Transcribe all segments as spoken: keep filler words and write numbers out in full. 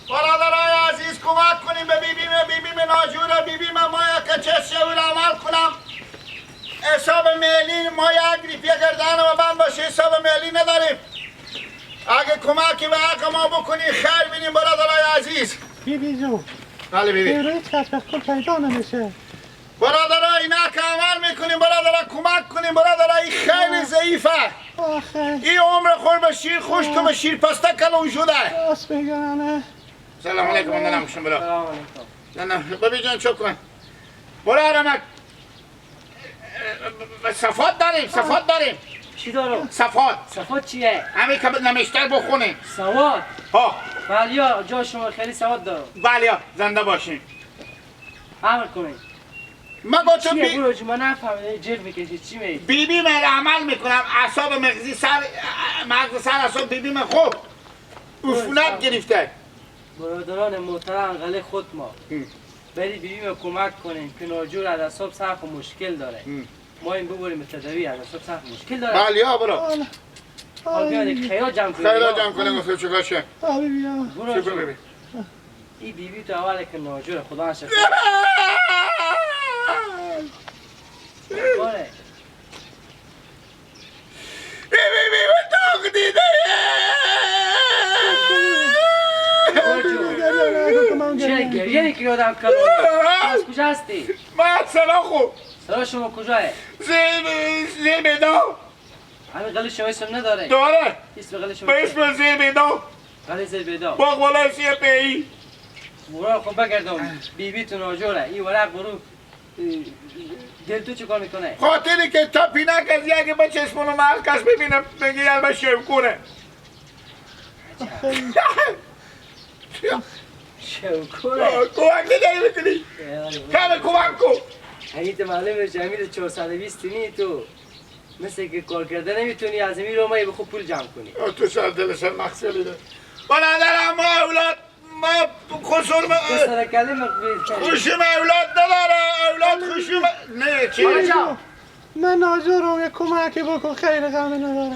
برادرای عزیز، کمک کنیم به بی‌بیمه، بی‌بیمه ناجوره، بی‌بیمه، ما یک چیز شعور عمل کنم. حساب ملی ما یک روپیه گردن و بند باشه، حساب ملی نداریم. اگه کمکی به حق ما بکنی، خیر بینیم برادرای عزیز. بی‌بی جون، بله بی‌بی. امروز هیچ کس کل پیدا نمیشه. برادرها، اینا که عمل می‌کنیم، برادرها، کمک کنیم، برادرها، این خیلی ضعیفه. آخه. این عمر خور به شیر خوش تو به شیر پسته کلون شده. راست می‌گن، آره. سلام علیکم، من نمی‌شم برا. سلام علیکم. نه، نه، ببی جان، چوب کن. برادر، ما صفات داریم، صفات داریم. چی دارو؟ صفات. صفات چیه؟ همین که نمیشتر بخونیم. سواد؟ ها. بله، جا شما خیلی سواد دارو. بله، زنده باشین. امر کنید. ما گفتم چیه بی- برو جو، من نفهمیدم، جر می‌کشی، چی می‌گی؟ بی‌بیمه عمل می‌کنم، اعصاب مغزی سر، مغز سر اعصاب بی‌بیمه خوب عفونت گرفته. برادران محترم، غله خود ما. هم. بری بی‌بیمه کمک کنیم که ناجور از اعصاب سخت مشکل داره. هم. ما این ببریم به تداوی، از اعصاب سخت مشکل داره. بله، یا برو. حال بیان یک خیرات جمع کنیم. خیرات جمع کنیم، گفتم چیکار شه؟ برو جو. ببین. ای بی‌بی تو اول که ناجور، خدا شکر. آره. ای بی‌بی من تاق دیده. چرا گریه می‌کنی آدم کلان؟ از کجا هستی؟ ما سلام خو. سلام شما کجایه؟ زی، زی بیدا. همین غل شما اسم نداره؟ داره. اسم غل شما به چیه؟ اسم زیر بیدا. غل زیر بیدا. باغ بالای سی پیی. برو خب بگردم. بی‌بی تو ناجوره. این ورق برو، اه، دل تو چیکار می‌کنه؟ خاطری که تا پینک از یکی بچسبونم، هر کس ببینه بگه یار به شیوکوره. شیوکوره. آه، کمک نداری بکنی؟ یار، کم کمک کو. همین تو معلومه، همین چهارصد و بیست نی تو. مثل که کار کرده نمی‌تونی، از این رو ما به خود پول جمع کنی. آه، تو سر دل سر مخصلی ده. برادر، ما اولاد، ما قصور ما، تو سر کلمه بی-، خشم اولاد نداره، اولاد خشم. نه، چی؟ آقا جان. من ناجورم، یه کمکی بکن، خیر غم نداره.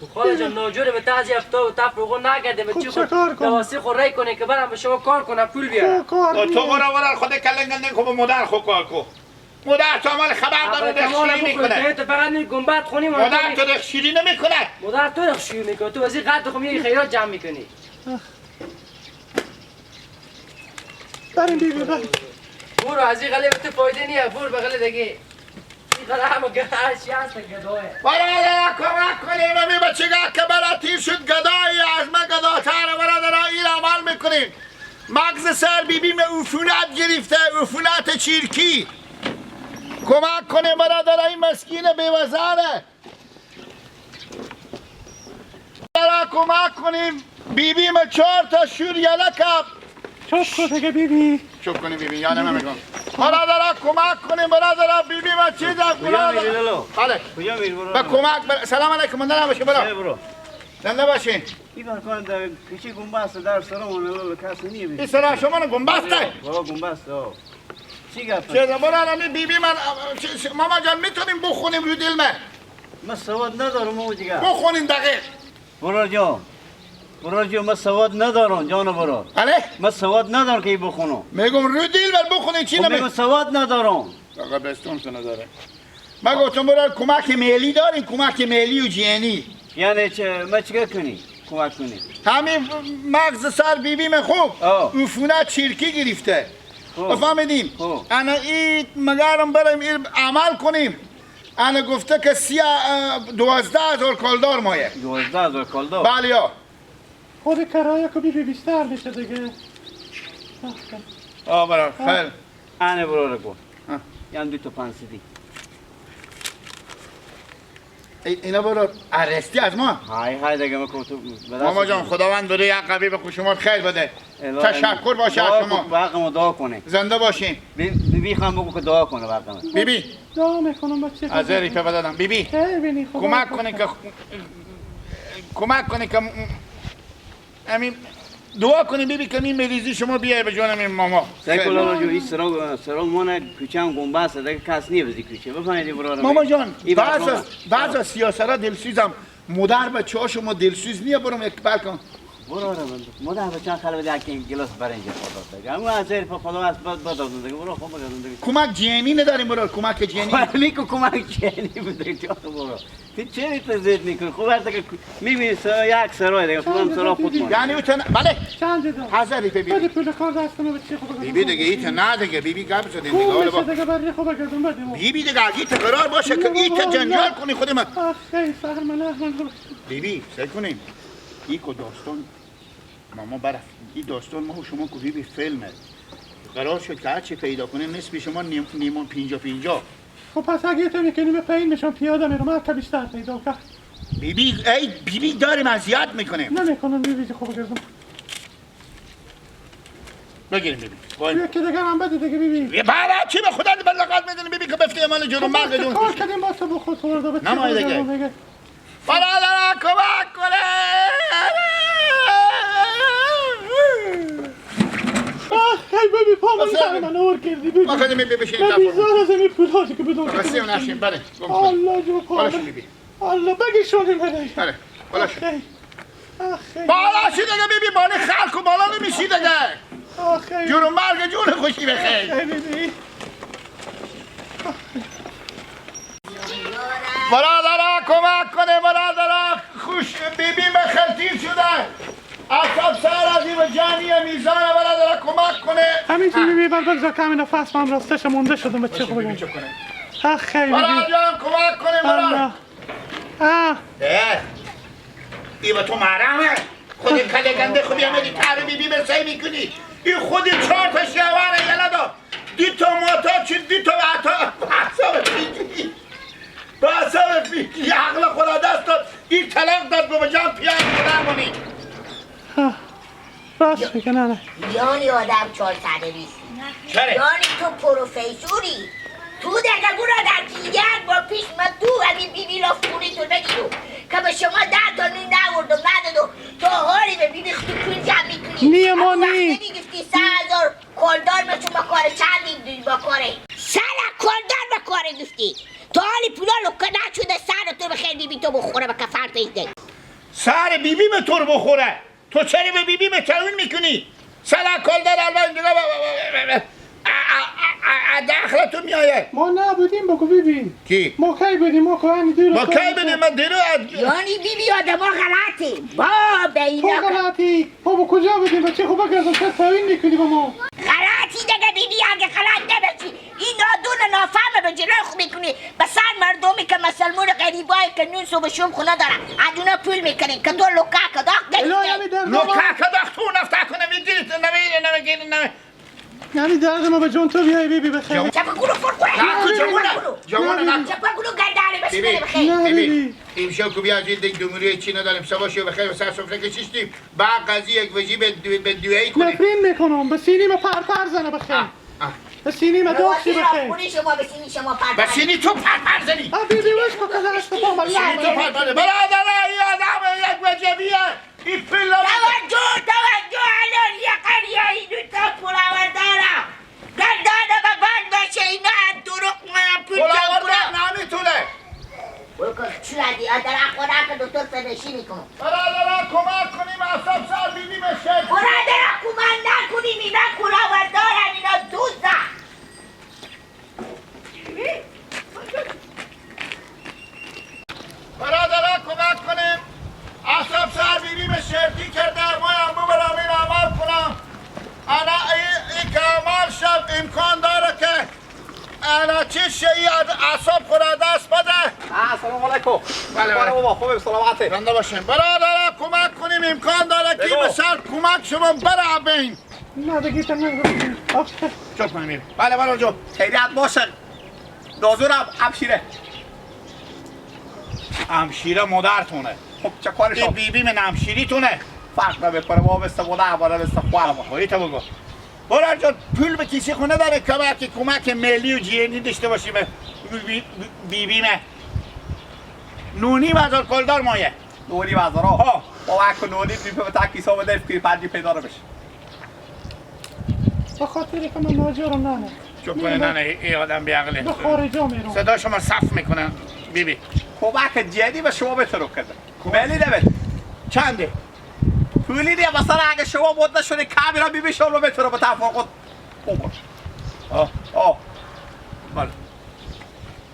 خب خاله جان، ناجوره به تازی افتاد و تفرقه نگرده، به خب چی خود چه کار کنم؟ دواسی خود رای کنه که برم به شما کار کنم، پول بیارم. خب کار آه، تو نیست. برو، برو، خود کلنگندن خب مادر خود کار کو. مادر تو عمل خبر داره، آقا، کمال دخشیری بکن، می‌کنه. تو فقط می گنبد خونی مادر مردمی. تو دخشیری نمی‌کنه. مادر تو دخشیری می‌کنه، تو از این قد خو می‌ری خیرات جمع می‌کنی. بریم بی‌بی، بریم. برو، از این غله تو فایده نیه، برو به غله دیگه. این غله همه گده، هر چی هست گدایه. برادر، کمک کنیم، امی بچگا که بلا تیر شد، گدایی از ما گداتر، برادر، این عمل می‌کنیم. مغز سر بی‌بیمه عفونت گرفته، عفونت چیرکی. کمک کنه برادر، این مسکین بی‌وزاره. برادر، کمک کنیم. بی‌بیمه چهار تا شور یله کپ. چوب کو دیگه بی‌بی. چوب کنیم بی‌بی، یعنی من می‌گم. برادر، کمک کنیم، برادر، بی‌بیمه چیز از کجا میری لالو؟ بله. کجا میری برو؟ به کمک، به-، سلام علیکم، من دارم باشه، برو. برو. زنده باشین. این کار در کوچه گنبست در سرمون الان کسی نیه. این سر شما رو گنبست ده؟ بابا گنبست، آه. چی گپ؟ چه زمان الان بی‌بی من، چه، چه، ماما جان، می‌تونیم بخونیم رو دل من؟ من سواد ندارم او دیگه. بخونیم دقیق. برار جان. برار جان، من سواد ندارم، جان برار. بله؟ من سواد ندارم که بخونم. می‌گم رو دل من بخونیم، چی خب نمی- می‌گم سواد ندارم. آقا بستون تو نداره. من گفتم برو کمک ملی داریم، کمک ملی و جینی. یعنی چه؟ ما چیکار کنی؟ کمک کنی؟ همین مغز سر بی‌بیمه خوب. آه. عفونت چیرکی گرفته. خب. فهمیدیم؟ خب. انا ای مگرم بریم ای عمل کنیم. انا گفته که سی، اه، دوازده هزار کالدار مایه. دوازده هزار کالدار؟ بله یا. خود کرایه که بی‌بی بیشتر می‌شه دیگه. آه، برار، خیر. انه برار کو. آه. یعنی دو تا پنج صدی. ای-، اینا برار ارستی از ما. های، های، دیگه ما کو تو بدست ماما جان، خداوند بده یک قبی به شما خیر بده. الهی تشکر باشه از شما. دعا کن، برق ما دعا کنه. زنده باشین. بی-، بی‌بی خان بگو که دعا کنه برق ما. بی‌بی. دعا می‌کنم بچه. از این ریپه بدادم. بی‌بی. خیر بینی، خدا کمک کنه که، کمک کنه که همین دعا کنی بی‌بی که این مریضی شما بیای به جان این ماما. سعی کن خیلی. لالا جو، این سرا، سرا مونه کوچه هم گنبست، دیگه کس نیه بزی کوچه. بفهمیدی برارم؟ ماما جان، این بعض برنامه. از، بعض از سیاسرا دلسوزم. مادر بچه ها شما دلسوز نیه، برم یک بلکن. برو رو بندو. مدا بچان خاله بده اکی گلاس برنج خدا دگه. اما از زیر پا خدا از بد بد آدم دگه. برو خو بگردم دگه. کمک جنی نداریم برو، کمک جنی. خو همی کو کمک جنی بده جان برو. تی چری تو زید می‌کنی؟ خو هر دگه کو-، می‌بینی سرا یک سرای دگه. خودم سرا خود مانه. یعنی او تن-، بله. چند دو؟ هزار روپیه بیبی. بده پول کار دستم به چی خو بگردم. بیبی دگه، ایت نه دگه، بیبی گپ زدین دگه. حالا با دگه بری خو بگردم بده. بیبی دگه، اگه ایت قرار باشه که ایت جنجال کنی خود من. آخ، خیلی سهر من، من. بیبی، سعی کنیم. ای کو داستان ماما برف، این داستان ما و شما کوبی بی فیلمه. قرار شد که هرچی پیدا کنه نصف شما نیم، نیمون پینجا پینجا. خب پس اگه تو می‌کنی من پایین می‌شم پیاده می‌رم، هر تا بیشتر پیدا کرد. بیبی، ای بیبی داریم اذیت می‌کنه. نمی‌کنم بیبی، خب بگردم. بگیریم بیبی. بایم. یکی دیگه هم بده دیگه بیبی. یه بابا چی به خدا بلغت می‌دونی بیبی که بفتی امان جلو خب مرگ جون کار کشتی. کردیم با تو بخود خورده به چی نمای دیگه. خورده دیگه؟ برادران کمک کنه. آخ، ای ببی، پا من بس سر من اور کردی، ببی. ما خودم ببی بشین من دفعه. بیزار از این پولاشی که بدون که بس اون نشین، بله. گم کن. الله جو پا بلاشون من. ببی. الله بگی شونی منه. بله، بلاشون. آخ، ای. آخ، ای. بالا شی دیگه ببین، بالا خلق و بالا نمیشی دیگه. آخ، ای. جون و مرگ جون خوشی بخیر. آخ، ای ببی. برادرا، کمک کنه، برادرا. خوش بیبی من خلطی شده. اعصاب سر از این جانی میزان، برادرا، کمک کنه. همین چی بیبی، بر بگذار که همین نفس من راستش مونده شدم، به چی خوبه. آخ، ای بیبی. برادران، کمک کنه، برادرا. الله. آه. اه. ای به تو محرمه. خود کله گنده خو بیامدی تر بیبی به سعی می‌کنی. ای خود چهار تا شیوار یلا داد. دی تا ماتا چی، دی تا عطا. بحثا به فیکی. بحثا به فیکی. عقل خدا دست داد. ای طلاق داد، بابا جان پیار خدا مونی. آه. راست می‌گه، نه، نه. یعنی آدم چهار صد و بیست. چرا؟ یعنی تو پروفسوری. تو دگه برو در دیگر با پیش من تو امی بیبی لاف کنی تو نگیرو. که به شما ده تا نون نوردم ندادم. تا حالی به بیبی خود پول جمع می‌کنی. نیه ما اما وقت نی. نمی‌گفتی سه هزار کلدار به شما کار چندی با کاره. سه لک کلدار به کاره گفتی. تا حالی پولا لکه نشده سر تو بخیر بیبی تو بخوره به کفر پیش دی. سر بیبی به تو رو بخوره. تو چرا به بیبی متعاون می‌کنی؟ سلا کلدار الان دیگه ب-، ب-، ب-، ب-، ب-، ا-، ا-، ا-، ا-، ا-، داخل تو می‌آید. ما نبودیم بگو بیبی. کی؟ ما کی بودیم؟ ما که همین دور ما کی بودیم؟ من دیرو از یعنی بیبی آدما غلطی. با تو بینا غلطی. ما به کجا بودیم؟ بچه خو بگردم، چه تعیین می‌کنی با ما؟ غلطی دیگه بیبی، اگه غلط نباشی. این نادون نافهمه به جلوی خو می‌کنی. به سر مردمی که مسلمون غریبایی که نون صبح شوم خونه داره. از اونا پول می‌کنی که تو لکه کداخت الهی داری. همین درد ما لکه کداخت تو نفته کنه می‌گیری تو نمی‌گیری نمی‌گیری نمی- یعنی درد ما به جون تو بیای بیبی بخیر. جوان. چپا گلو فرقوره. نه، نه، کجا نه، گونه؟ نه. جوان نه. نه، بیبی. چپا گلو گرداره بس بیبی. بره بخیر. نه، بیبی. بیبی. امشب که بیا از این دیگه دوموری چی نداریم. سبا شو بخیر و سر سفره که شیشتیم. با قضیه یک وجی به دو-، به دویایی کنیم. نفرین می‌کنم. به سینی ما پر پر زنه بخیر. آه. آه. به سینی ما دوختی بخیر. خونی شما به سینی شما پر پر. به سینی تو پر پر زنی. آه، بیبی وش کو کلا است با من. سینی تو پر پر. برادر، این آدم یک وجبیه. این پول نمی‌ده. توجه، توجه، الان یه قریه این دو تا پول آوردارم. گردانه به بند باشه، اینا از دروغ می‌گن، پول جمع کنم. نمی‌تونه. برو کن. چی ادی؟ ادر اخوان که دکتر پزشکی می‌کنم. برادران، کمک کنیم، اعصاب سر بیبی بشه. برادران، کمک نکنیم، اینا کلاوردارن، اینا دزدن. برادران، کمک کنیم، اعصاب سر بیبی به شرطی کرده، ما هم ببرم این عمل کنم. انا ای، ای که عمل شد، امکان داره که انا چی شئی اعصاب خود دست بده. آه، السلام علیکم. بله، بله. بابا، خوبیم، سلامتی. زنده باشین. برادران، کمک کنیم، امکان داره که بگو. به سر کمک شما بره بین. نه، دیگه تو نه. آخ. چپ کنیم. بله، بله، جو. خیریت باشه. دازورم، همشیره. همشیره مادر تونه. خب، چه کارش ای آب؟ بیبی من همشیری تونه. فرق نمی‌کنه، ما بسته مادر، ما بسته خوار. خب، خب، ایتا بگو. برار جان، پول به کسی خونه داره که وقتی کمک ملی و جیهنی داشته باشیم. بی-، بی-، بی‌بیمه. نونی بازار کلدار مایه. نونی بازار ها. ها. با وقت نونی بی به تک حساب ده فکری پنجی پیدا رو بشه. به خاطر که من ناجرم نه، نه. چون کنه نه، نه، این آدم بی‌عقله. به خارجا می‌رم. صدا شما صف می‌کنه، بی‌بی. کمک جیهنی به شما بهتر کرده. کمک. ملی نبود. چنده؟ پولی دیگه مثلاً اگه شما مد نشدی، کمی را بی‌بی شما رو بتونه به تفاوت بکن. آه، آه. بله.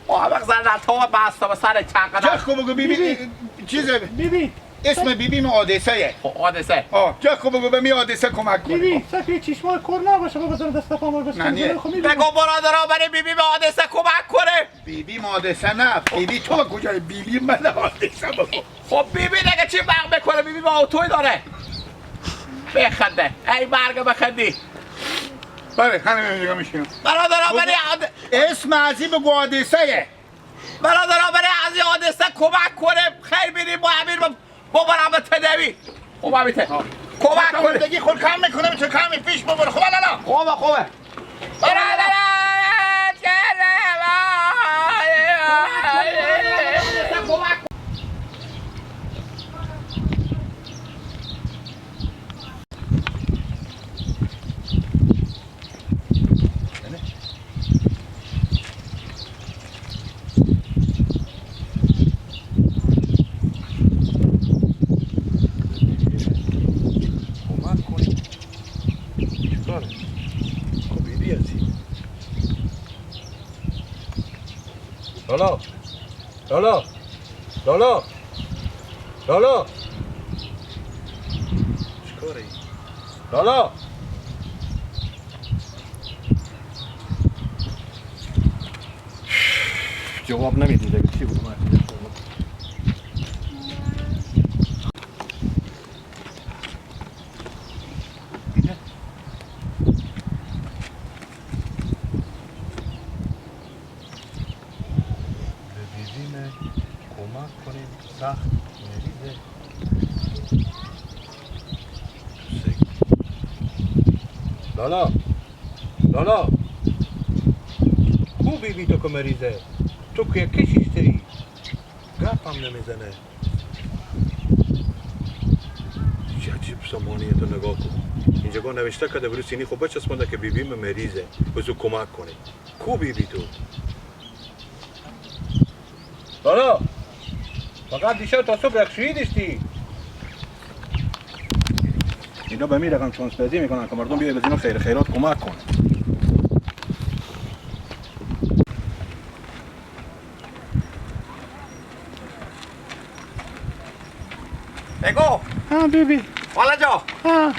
آه، همه زن در تا بسته به سر چقدر. جه کو بگو بی‌بی، بی‌بی. چیزه؟ بی‌بی. اسم بی‌بی من حادثه یه. خب، حادثه. آه، جه کو بگو به می حادثه کمک کنه. بی‌بی، سکی چشمای کور نباشه، بابا، بزن دست پا مار بشه. نه، نه. خب، بی‌بی. بگو برادرها برای بی‌بی به حادثه کمک کنه. بی‌بی من حادثه نه، بی‌بی تو کجای بی‌بی من حادثه بگو. خب بی‌بی دیگه چی فرق می‌کنه؟ بی‌بی با اوتوی داره. بخنده. ای مرگ بخندی. بله، همین اینجا می‌شینم. برادر، بگو. برای عاد-، اسم ازی بگو حادثه یه. برادر، برای ازی حادثه کمک کنه. خیر بی‌بی با امیر با، با برام تداوی. خب، همین ته. ها. کمک کنه. دیگه خود کم می‌کنم، تو کم پیش ببر. خب، لالا. خوبه، خوبه. کمک کنید. چیکاره؟ خب، ایدی هستی. لالا. لالا. لالا. لالا. چیکاره ای؟ لالا. جواب نمی‌ده دیگه. چی بود؟ به بی‌بی مه کمک کنیم، سخت مریضه. لالا، لالا، کو بی‌بی تو که مریضه؟ تو که کشیش تری؟ گپ هم نمیزنه. چه عجیب سامانیه، تو نگاه کن. اینجا نوشته کده بروسینی خو بچسبانده که بی‌بی مه مریضه، بزو کمک کنی. کو بی‌بی تو؟ لالا، فقط دیشب تا صبح یک شویی داشتی. اینا به می رقم چانس بازی می‌کنن که مردم بیای به زینا خیر خیرات کمک کنه. بگو. ها، بی‌بی. والا جا. ها.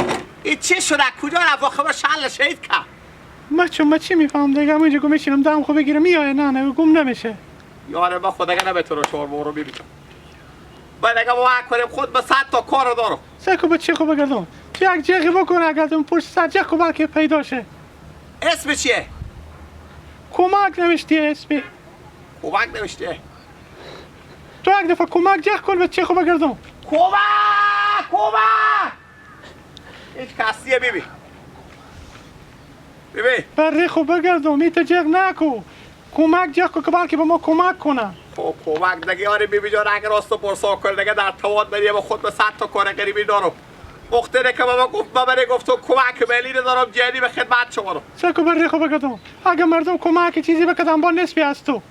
ای چی شده؟ کجا رفت؟ آخه ما شل شهید که. ما چون، ما چی می‌فهم دیگه؟ همینجا گم می‌شینم، دم خو بگیرم، میایه؟ نه، نه، گم نمیشه. یاره، ما خود اگه نمی‌تونه شور بورو بی‌بی. من اگه ما کنیم خود به صد تا کار دارم. سکو به چی خو بگردم؟ یک جیغی بکنه، اگر دم پشت سر جیغ کو بلکه پیدا شه. اسم چیه؟ کمک نوشته اسمی. کمک نوشته؟ تو یک دفعه کمک جیغ کن، به چی خو بگردم؟ کمک! کمک! هیچ کسیه بی‌بی. بی‌بی. بره خو بگردم، ای تو جیغ نکو. کمک جیغ کو که بلکه به ما کمک کنه. خب، کمک دیگه یاری بی‌بی جان، اگر راست و پرسا کن دیگه در توان داری و خود به صد تا کار غریبی دارم. مختره که بابا گفت، بابا گفت تو کمک ملی ندارم، جدی به خدمت شما رو. سکو بره خو بگردم. اگه مردم کمک چیزی بکدن با نصفی از تو.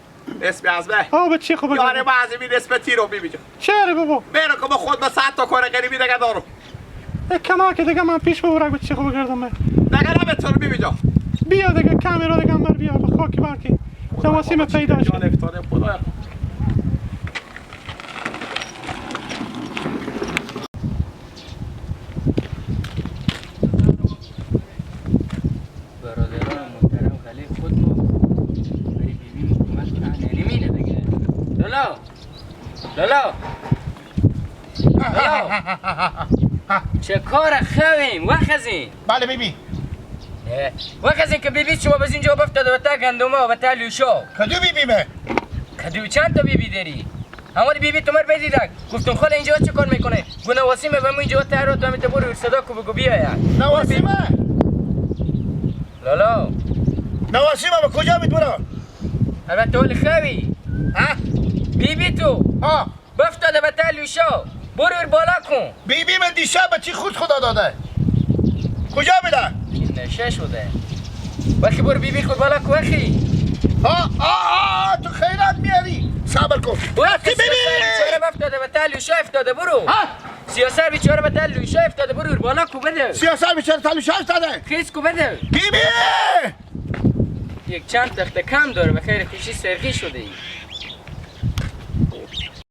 اسم از به. آه، به چی خو بگردم؟ یاره، بعضی بی نسبتی رو بی‌بی جان. چرا بابا؟ برو که با خود به صد تا کار غریبی دیگه دارم. یک کمک دیگه من پیش ببرم، به چی خو بگردم من؟ دیگه نه به تو رو بی‌بی جان. بیا دیگه کمی رو دیگه هم بر بیا، به خاک بلکی. خدا نواسیم خدا پیدا چی شه. جان افتاده، خدایا. برادران محترم، خلیل خود ما بری بی‌بی مو کمک کنه، نمی‌نه دیگه. لالا! لالا! لالا! چه کار خویم؟ وخزین! بله بی‌بی. اه، وخزین که بی‌بی شما بزین جا بفتاده و تا گندما و تا لوشا. کدو بی‌بی مه؟ کدو چند تا بی‌بی داری؟ همون بی‌بی تو مر بدیدک. گفتم خاله اینجا چه کار می‌کنه؟ گونه واسیمه به مو اینجا تر رو دمیته برو صدا کو بگو بیاید. نواسیمه؟ لالا. نواسیمه به کجا می‌بره؟ البته ولی خوی. ها؟ بی‌بی تو. ها. بفتاده به تل و شو. برو ایر بالا کن. بی‌بی من دیشب به چی خود خدا داده؟ کجا بده؟ این نشه شده. وقتی برو بی‌بی خود بالا کن وقتی. ها، آه، آه، تو خیرات میاری. صبر کن. وقتی وقتی بی‌بی! سر بفتاده به تل و شو افتاده، برو. ها؟ سیاسر بیچاره به تل لوشا افتاده، برو بالا کو بده. سیاسر بیچاره تل لوشا افتاده. خیز کو بده. کی بی؟ یک چند تخته کم داره، به خیر پیشی سرگی شده ای.